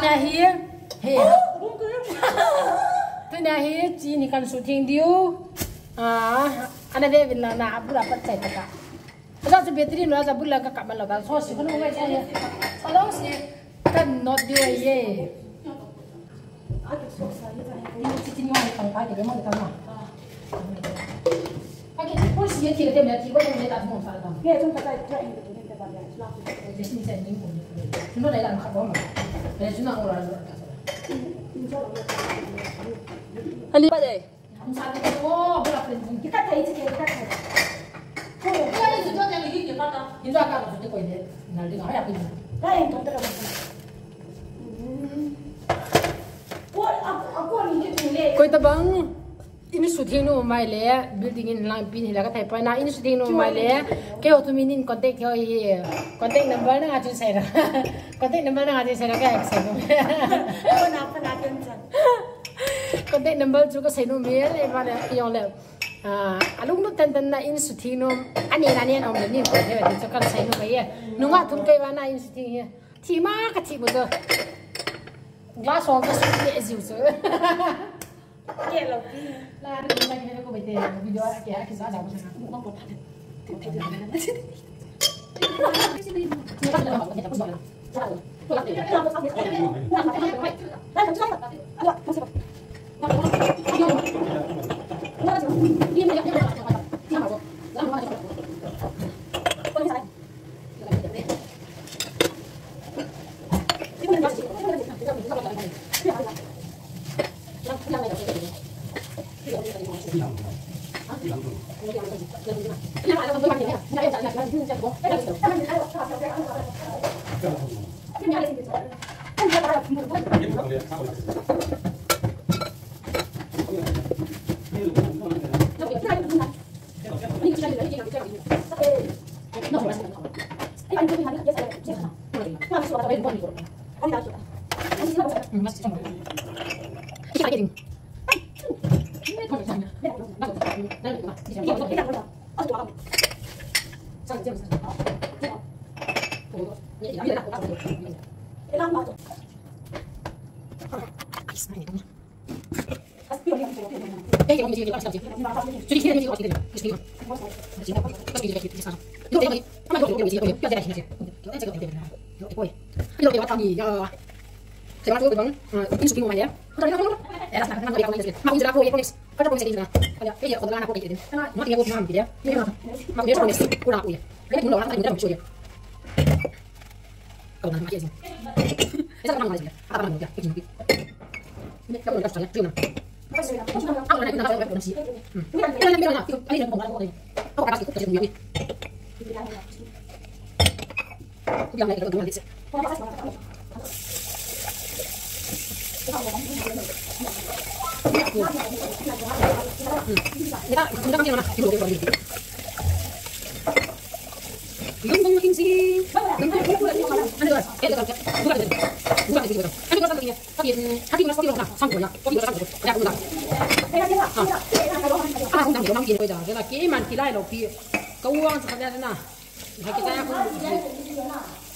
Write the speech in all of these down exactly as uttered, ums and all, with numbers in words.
Tunia hi, he. Tunia hi, chi ni kan shooting diu. Ah, ana ve vin na na, abula pat chai taka. Aja chu battery no, aja bula ka kaman lo ta. So, si ko no ngai chai. Along si kan not diu ye. Ni chi chi ni wa ni kan ka ke mo ta ma. Ake, por si ye ti le te me ti ko ne ta mo sa ta. Ye, chung ka tai, tai ni te ba ya. Ye, si ni sa ni ko. Chuno le la kha ba ma. Ye, chuno ko la ka. Ali ba de. Hum sa ko, bula friend. Ki ka tai ti ke ka tai. Ko, ko ni su to te ni ke ka ta. Ni ja ka ko te ko ne. Na le ga ya ki. Ka en to te ka. Ko, a, a ko ni ke le. Koi tabang. In shooting nu mai le, building in lang pin hi la ka thai pa na, in shooting nu mai le, keiho tuni in contact keiho hi, contact number na nga chu sei ra. Contact number na nga chu sei ra ka sei nu. Ko na pa na ken chan. Contact number chu ka sei nu mi le ba le, yong le. Ah, alung nu tan tan na in shooting nu, ani na ni an om le ni ko he chu ka sei nu ka ye. Nunga thum kai ba na in shooting hi. Thi ma ka thi bu chu. Glass hong ka su le jiu chu. Ke lo pi. La ni na ki ko be te video ke ha ki sa ja ko sa. Mo ko ta.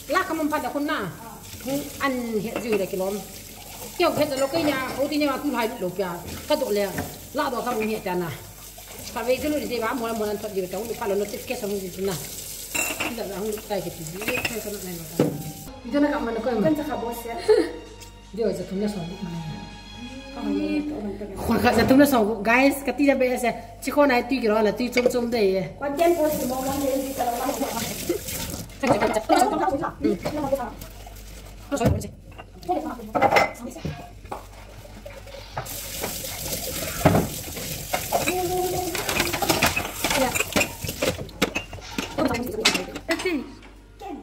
La ka mun phat le khun na. An he ju le kilom. Keu he lo ke nia, ho ti nia tu hai lo pia. Ka do le. La do ka mun he ta na. Ka ve ju lu de ba mo mo nan thot de ka hu ka lo notification hu ji na. Ida la hu tai ke ti. Ke ka na na. Ida na ka man ko. Kan ta ka bo se. Dio ja thum le song. Khon khat ja thum le song, guys, ka ti ja be se. Chi khon ai tui kilo la tui chom chom de ye. Content post mo mo ye ji ka la.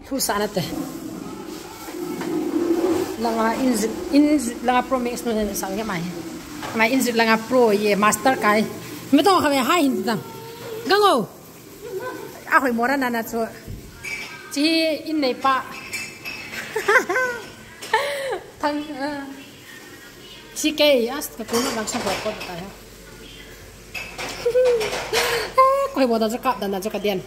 Thu sa na te. Langa injut, injut langa Pro Max no ne sang ke mai. Mai injut langa Pro ye master kai. Me to kha me hai hin ta. Gango. A hoi mora na na chu. Chi in nei pa. Thang. Chi ke as ka ko na lang sa ko ko ta ha. Koi bo da ka da na ka den.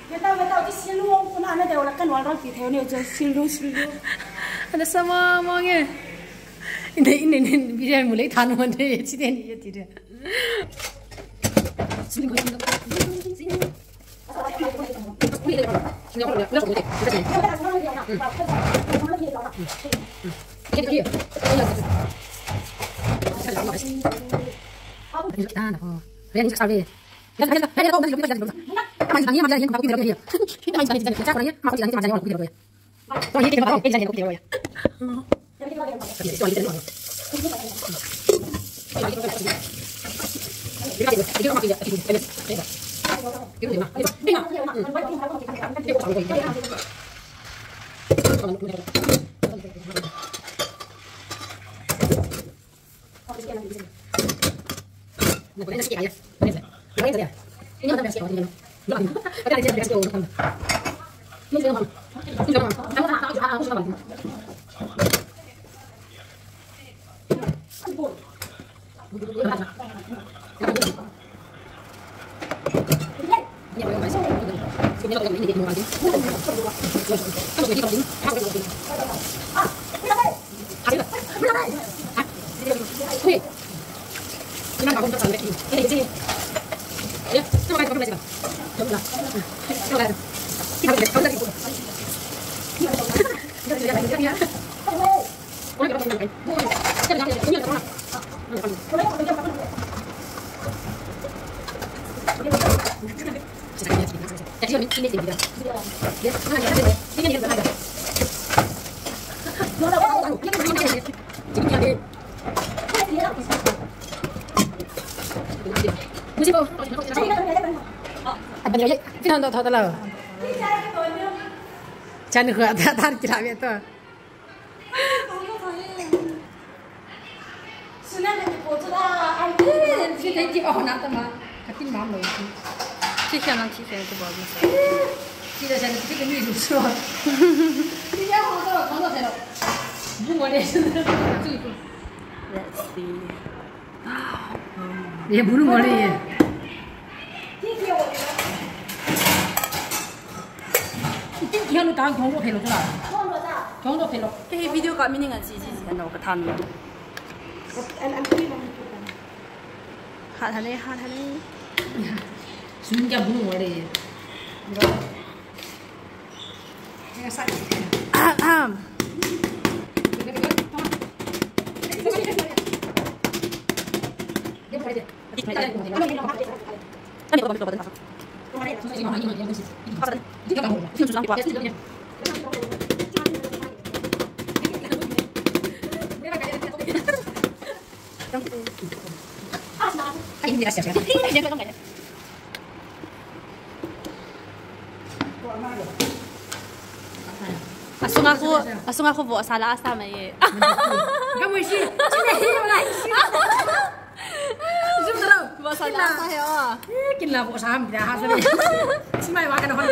Ngatau, ngatau, ti silu ong kuna na deu la kan wal rol ti theu ne jo silu, silu. Ada sama mange. Ini, ini, ini, biar mulai tanu ande, sini ni ya tidak. Chan khua ta, ta kila ve to. Let's see. Ye bulu ngole ye. Itin kihan lu tang thong lo phelo tula. Thong lo phelo. Ke hi video ka meaning an si si si an lo ka than lo. Hat hane, hat hane. Sun kya bulu ngole ye. Ahem. Asunga khu, asunga khu vohsa la asa mai e. Ka mo si. Zum daro. Vohsa la asa he o. Kin la vohsa ham da ha sa. Si mai wa ka na hon.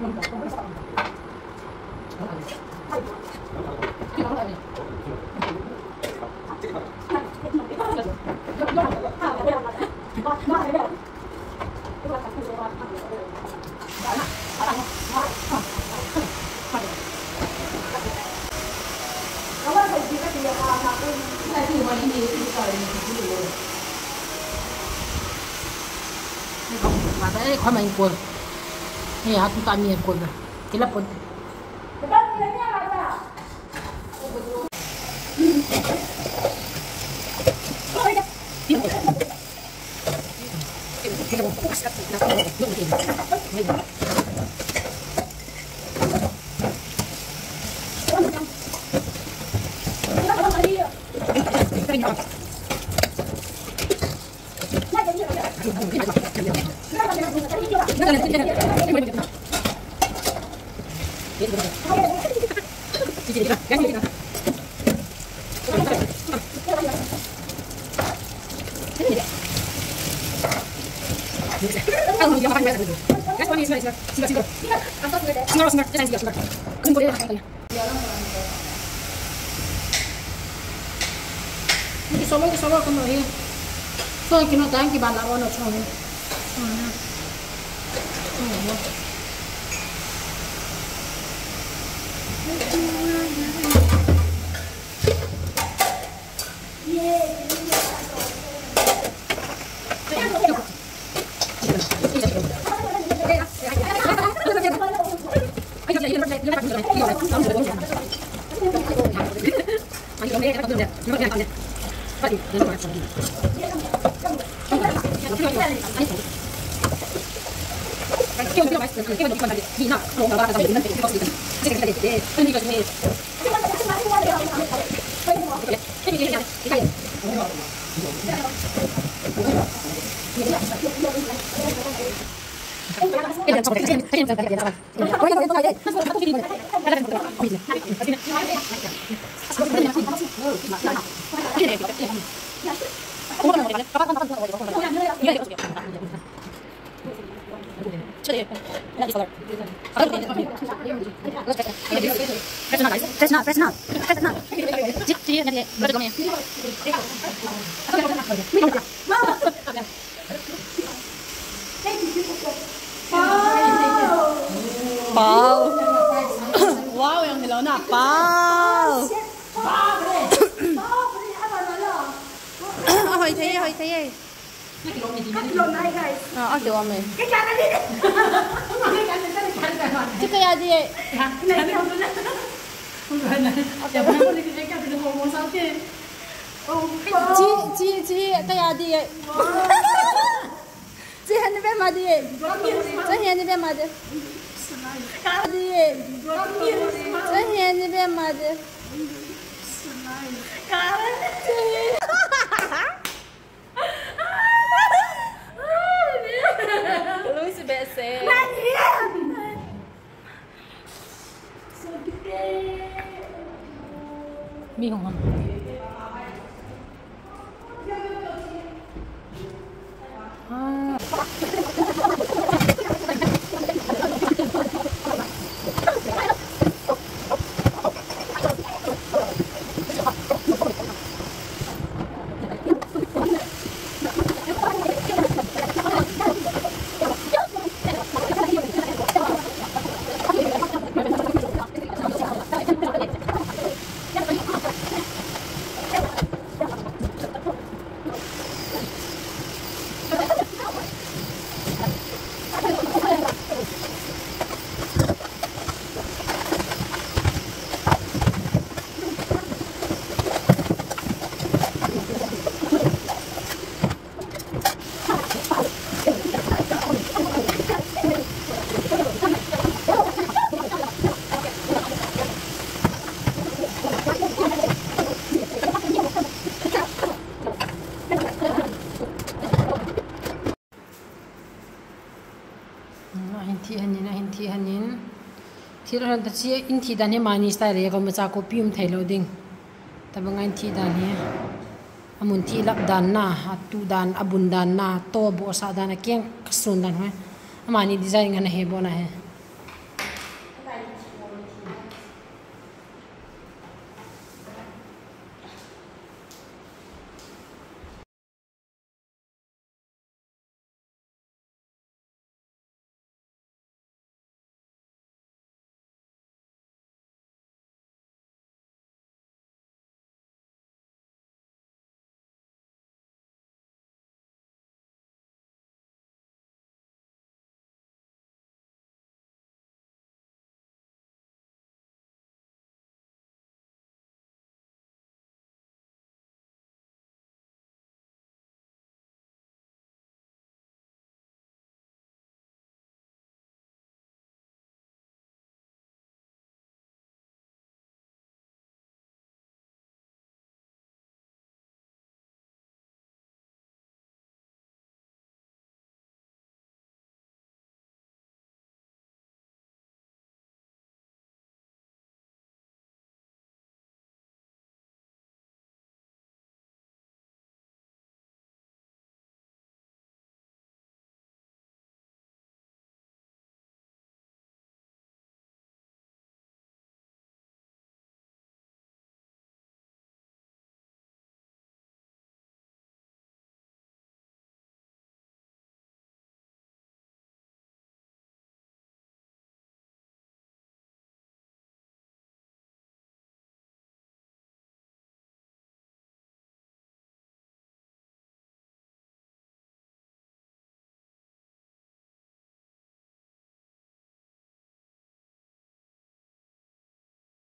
Mata e khoi mai ko. Ni ha tu ta mi ko da. Kila pon. Kisolo, kisolo, kano hi. So, kino tang ki ban la ono chong hi. Pau. Wow, yang hello na. Pau. Ahoi thei, ahoi thei. Ah, okay, wa me. Chi kaya di e. Chi, chi, chi, kaya di e. Chi hen ni be ma di e. Chi hen ni be ma di. Di e. Chi hen ni be ma di. Lucy Bese. Mi hong hong. Ah. Hmm, ahin thi hanin, ahin thi hanin. Thil ahin ta chi in thi dan hi mani style e, ko ma cha ko pium thei lo ding. Tabang ahin thi dan hi. Amun thi lap dan na, atu dan, abun dan na, to bo sa dan a keng kasun dan hoi. Amani design ngan a he bo na he.